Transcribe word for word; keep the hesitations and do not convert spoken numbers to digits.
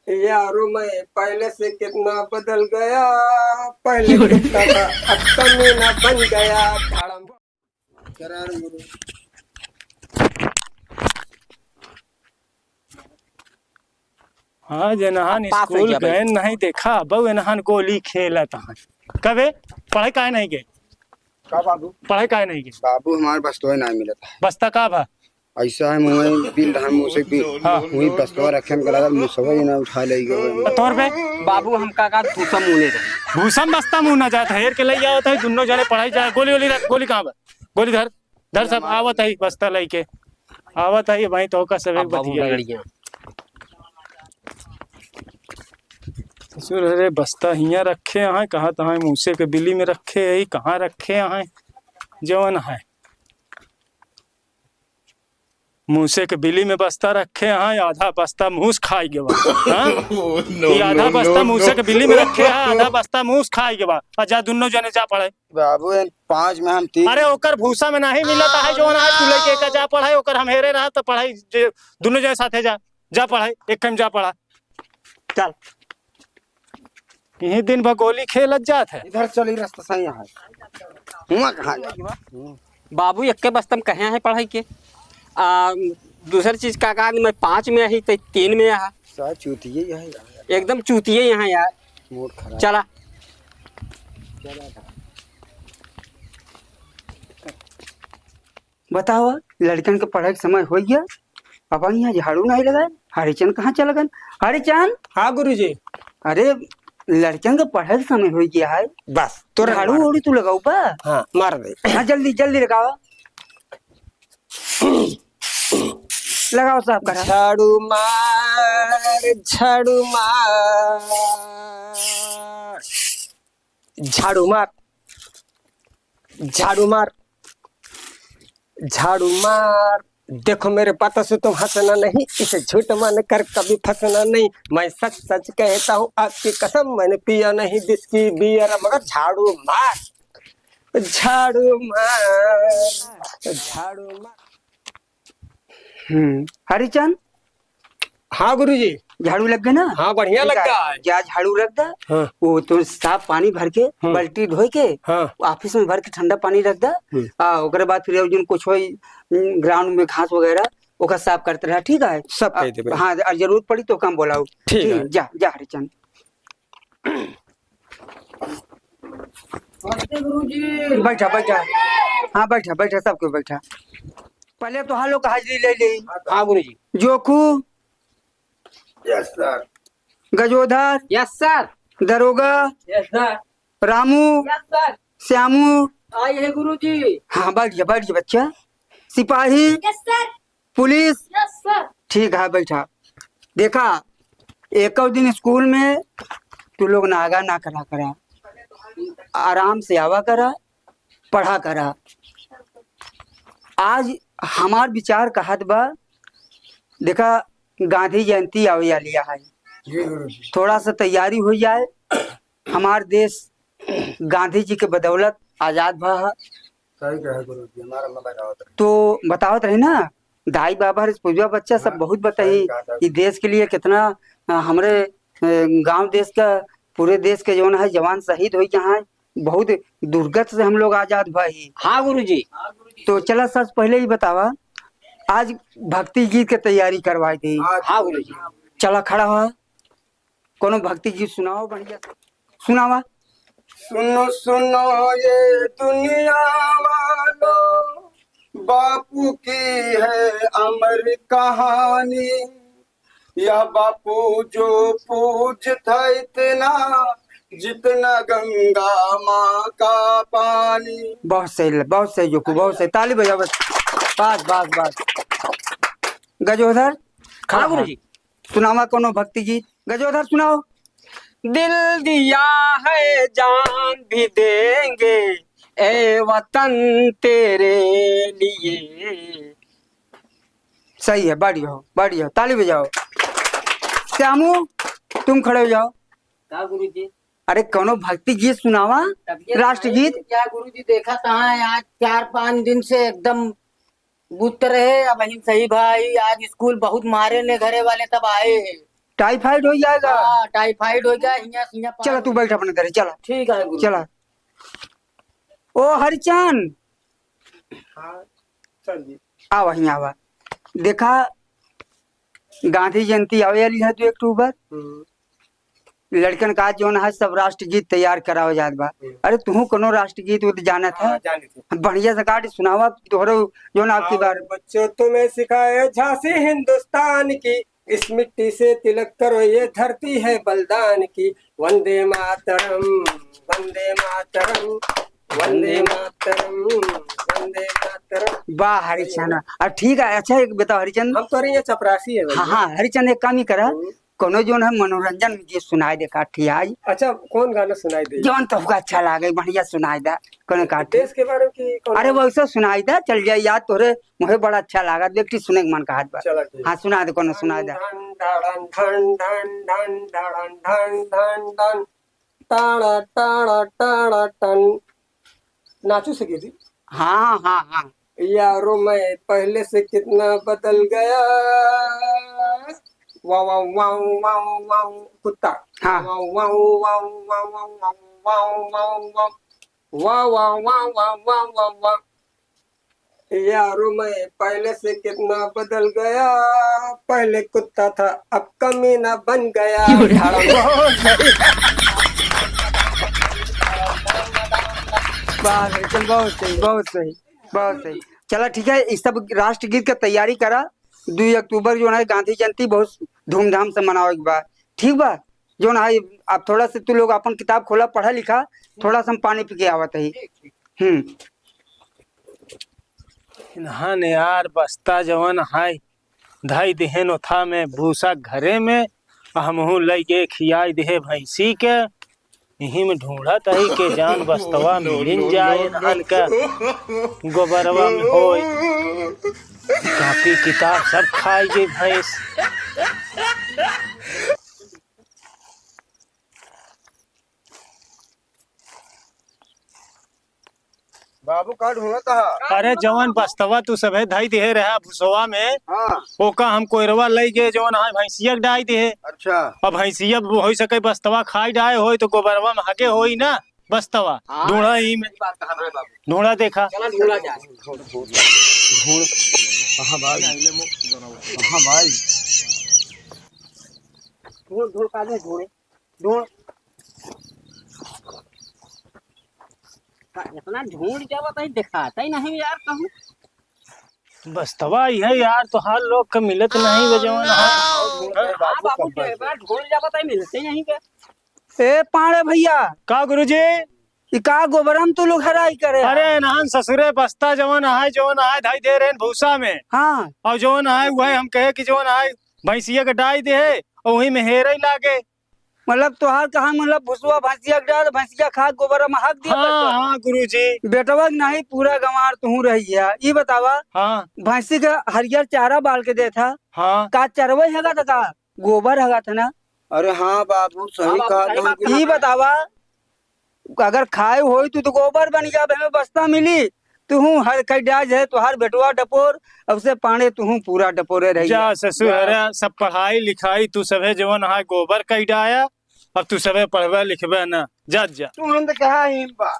यारो, मैं पहले से कितना बदल गया, पहले कितना था, अब कमीना बन गया। हाँ, जे नहान अब पास हो स्कूल गया भाई। गए नहीं देखा, बहु नहान गोली खेलत हैं। कबे पढ़ाई काहे नहीं गए? का बाबू? पढ़ाई काहे नहीं गए? बाबू, हमारे बस्तवा ना मिलत है। बस्ता का भा? ऐसा है, मुँह बिल धान मुँह से बिल। हाँ। वही बस्तवा रखे में गला, मुसवा ही ना उठा ले गए। तो तोर पे? बाबू, हम का का भूसा मुँह ले रहे। भूसा में बस्ता मुँह ना जात है, हेर के ले आवत है, दुन्नो जने पढ़ाई जा। गोली, गोली रख, गोली कहाँ बा? गोली धर, धर सब, आवत है बस्ता लेके, आवत है भाई, तो का सब एक अब बाबू बतिया। बिगड़ गया। ससुर, अरे बस्ता हियाँ रखे हैं, कहाँ तहाँ मूसे के बिली में रखे है, कहाँ रखे हैं, जवन है। मूसे के बिली में बस्ता रखे हैं, आधा बस्ता मूस खाई गवा। हाँ? Oh, no, ये आधा no, बस्ता no, मूसे no। के बिली में रखे हैं, आधा बस्ता मूस खाई गवा। और जा दुन्नो जने जा पढ़े। बाबू, इन पाँच में हम तीन अरे ओकर भूसा में नहीं मिलत है, जवन है तू लेके का जा पढ़ाई, ओकर हम हेरे रहा तो पढ़ाई जे दुन्नो जने साथे जा, जा पढ़ाई, एक टाइम जा पढ़ा। चल। यही दिन भर गोली खेलत जात है। इधर चल, ई रास्ता सही है। हुआ कहाँ जाई? बाबू, एक्के बस्ता में कहे हैं पढ़ाई के? आ, दूसर चीज का, का मैं पाँच में ही, ते तीन में है। सा चूतिए यहाँ यार। एकदम चूतिए यहाँ यार। मूड खराब। चला। बतावा, लड़कन के पढ़े के समय होइ गया, अब यहाँ झाड़ू नहीं लगाए, हरिचंद कहाँ चल गन? हरिचंद! हाँ गुरुजी। अरे, लड़कन के पढ़े के समय होइ गया है, बस, तोर झाड़ू मार। उड़ी तू लगाऊ बा? हाँ, मार दे। हाँ, जल्दी, जल्दी लगावा। लगाओ साफ करा। झाड़ू मार, झाड़ू मार, झाड़ू मार, झाड़ू मार, झाड़ू मार। देखो मेरे बातों से तुम हंसना नहीं, इसे झूठ मान कर कभी फंसना नहीं। मैं सच सच कहता हूँ आपकी कसम, मैंने पिया नहीं विस्की बियर, मगर झाड़ू मार, झाड़ू मार, झाड़ू मार। हम्म, हरिचंद। हाँ गुरुजी। झाड़ू लग गए ना? हाँ, बढ़िया लग गया है। जा झाड़ू रख दा। हाँ। वो तो साफ पानी भर के, हम्म। बाल्टी धोए के, हाँ। ऑफिस में भर के ठंडा पानी रख दा। हम्म। आ, ओकरे बाद फिर जिन कुछ होई, उम, ग्राउंड में घास वगैरह, ओकर साफ करते रहा, ठीक है? सब आ, कह देबे। हाँ, और जरूरत पड़ी तो काम बोलाओ। ठीक ठीक, है। जा, जा हरिचंद। नमस्ते गुरुजी। बैठा, बैठा। हाँ, बैठा, बैठा, सब कोई बैठा। पहले तो हम लोग हाजिरी ले ली। हाँ गुरुजी। Jokhu. Yes sir. Gajodhar. Yes sir. दरोगा। Yes sir. Ramu. Yes sir. Shyamu. आई है गुरुजी। हाँ, बैठ जा, बैठ जा बच्चा। सिपाही। Yes sir. Police. Yes sir. ठीक है, बैठा। देखा, एको दिन स्कूल में तू लोग नागा ना करा करा, आराम से आवा करा, पढ़ा करा। आज हमार विचार कहत बा, देखा, गांधी जयंती आवे वाली है, जी गुरुजी। थोड़ा सा तैयारी हो जाए। हमार देश गांधी जी के बदौलत आजाद भा है। सही कहे गुरुजी, हमारा मजा आवत रहे। तो बतावत रहे ना, दाई बाबा रे पूजा बच्चा सब हाँ, बहुत बताई सही कहा था। कि देश के लिए कितना, अ, हमरे, अ, गांव देश का, पूरे देश के जौन है जवान शहीद होइ गया है, बहुत दुर्गत से हम लोग आजाद भा ही। हाँ गुरुजी। तो चला सच पहले ही बतावा, आज भक्ति गीत के तैयारी करवाई दी। हाँ गुरुजी। चला खड़ा हुआ। कोनो भक्ति गीत सुनाओ बढ़िया, सुनावा। सुनो सुनो ये दुनिया वालों, बापू की है अमर कहानी। यह बापू जो पूज था इतना, जितना गंगा माँ का पानी। बहुत सही, बहुत सही जोखू, बहुत सही। ताली बजाओ बस। बस, बस, बस। गजोधर, खड़ा हाँ हो। गुरुजी। सुनावा कोनो भक्ति गीत। गजोधर सुनाओ। दिल दिया है जान भी देंगे ए वतन तेरे लिए। सही है, बढ़िया हो, बढ़िया हो, ताली बजाओ। श्यामू, तुम खड़े हो जाओ। का गुरुजी? अरे कोनो भक्ति गीत सुनावा, तबियत राष्ट्रगीत। क्या गुरुजी, देखा कहाँ है, आज चार पाँच दिन से एकदम गुत्त रहे। अब हम सही भाई, आज स्कूल बहुत मारे ने घरे वाले, तब आए हैं। टाइफाइड हो जाएगा। हाँ, टाइफाइड हो जाए, हियाँ, हियाँ चला, तू बैठ अपने घरे, चला। ठीक है गुरु। चला। ओ हरिचंद। हाँ, सर जी। आवा, हियाँ आवा। देखा, गांधी जयंती आवे वाली है दो अक्टूबर। हम्म। लड़कन का जौन है सब राष्ट्रगीत तैयार करावे जात बा। हम्म। अरे, तुहू कोनो राष्ट्रगीत वो तो जानत हाँ, है? जाने थे। बढ़िया से गाड़ी सुनावा, तोहरो जौन आपकी हाँ, बार। बच्चों, तुम्हें सिखाए झांसी हिंदुस्तान की, इस मिट्टी से तिलक करो, ये धरती है बलिदान की। वंदे मातरम, वंदे मातरम, वंदे मातरम, वंदे मातरम। वाह हरिचंद, अब ठीक है। अच्छा, एक बताओ हरिचंद। हम तो रही है चपरासी है भैया। हाँ, हाँ, हरिचंद, एक काम ही करा, हम्म। कोनो जौन है मनोरंजन में गीत सुनाई दे का, ठीक है? अच्छा, कौन गाना सुनाई दे? जौन तोहका अच्छा लागे, बढ़िया सुनाई दे, कोनो का, देश के बारे में कि कौन अरे, गाना? वैसे सुनाई दे, चल जाए याद तोहरे, मुझे बड़ा अच्छा लागा, देख, ठीक सुने के मन कहत बा। चला, ठीक। हाँ, सुना दे, कोनो सुनाई दे। धन, धड़न, धन, धन, धन, धड़न, धन, धन, धन, धन, टाड़ा, टाड़ा, टाड़ा, टन। नाचू सके जी? हाँ, हाँ, हाँ। यारो, मैं पहले से कितना बदल गया। वाह, वाह, वाह, वाह, वाह, कुत्ता। हाँ। वाह, वाह, वाह, वाह, वाह, वाह, वाह, वाह, वाह, वाह। वाह, वाह, वाह, वाह, वाह, वाह, वाह। यारो, मैं पहले से कितना बदल गया। पहले कुत्ता था, अब कमीना बन गया। क्यों रे? बहुत सही। वाह, बिल्कुल, बहुत सही, बहुत सही, बहुत सही। चला, ठीक है, इस सब राष्ट्रगीत के तैयारी करा। दो अक्टूबर जौन है गांधी जयंती बहुत धूमधाम से मनावे के बा, ठीक बा? जौन है, अब थोड़ा सा तू लोग अपन किताब खोला, पढ़ा लिखा, थोड़ा सा हम पानी पी के आवत ही। ठीक, ठीक। हम्म। इन्हन यार बस्ता जवन है, धई दिहेन ओथा में भूसा घरे में, आ हमहू लइके खियाई दिहे भैंसी के। इही में ढूंढत ही के जान बस्तवा मिलिन जाए, इन्हन का गोबरवा में होई कापी किताब सब खाई गई भैंस। बाबू का ढूंढत हा? अरे जवन बस्तवा तू सभे धई दिहे रहा भुसवा में, हाँ। ओका हम कोयरवा लई गए, जवन हाँ भैंसिया के डाई दिहे। अच्छा। अब भैंसिया हो सके बस्तवा खाई डाए होई तो गोबरवा में हगे होई ना बस्तवा। हाँ, ढूंढा ही में। सही बात कहा रे बाबू। ढूंढा देखा। चला ढूंढा जाए। ढूंढ, ढूंढ, ढूंढ। कहाँ भाई? कहाँ भाई? ढूंढ, ढूंढ, काहे ढूंढे? ढूंढ। का इतना ढूंढ के आवत ही, देखात ही नहीं यार कहूँ। बस्तवा ही है यार, तोहार लोग के मिलत नहीं बे जवन है। हाँ बाबू, एक बार ढूंढ के आवत ही, मिलत ही नहीं बे। ए पाड़े भैया। का गुरुजी? ई का गोबरम तू लोग हराई करे? अरे नान ससुरे बस्ता जवन है, जवन है, धई दे रहे हैं भूसा में। हाँ। और जवन है, वह हम कहे कि जवन है, भैंसिया के डाई दे है, और वही में हेरई लागे। मतलब तोहार कहा, मतलब भुसवा भैंसिया के डाल, भैंसिया खा गोबर में हक दिया हाँ, बस। हाँ, गुरुजी। बेटवा के नहीं, पूरा गंवार तुहू रही है। ई बतावा, हाँ। भैंसी के हरियर चारा बाल के देत हा? हाँ। का चरवई हगा त का? गोबर हगा त ना? अरे हाँ बाबू, सही हाँ बाबू, कहा सही तुम बात कि कहा। ई बतावा, अगर खाए होई तू तो गोबर बन जाबे, हमें बस्ता मिली, तुहू हर कई डाज है, तोहार बेटवा डपोर, अब से पाड़े तुहू पूरा डपोरे रही। जा ससुर, जा। अरे सब पढ़ाई लिखाई तू सभे जवन हा गोबर कई डाया, अब तू सभे पढ़बे लिखबे ना, जा, जा। तू हम तो कहा ही बा।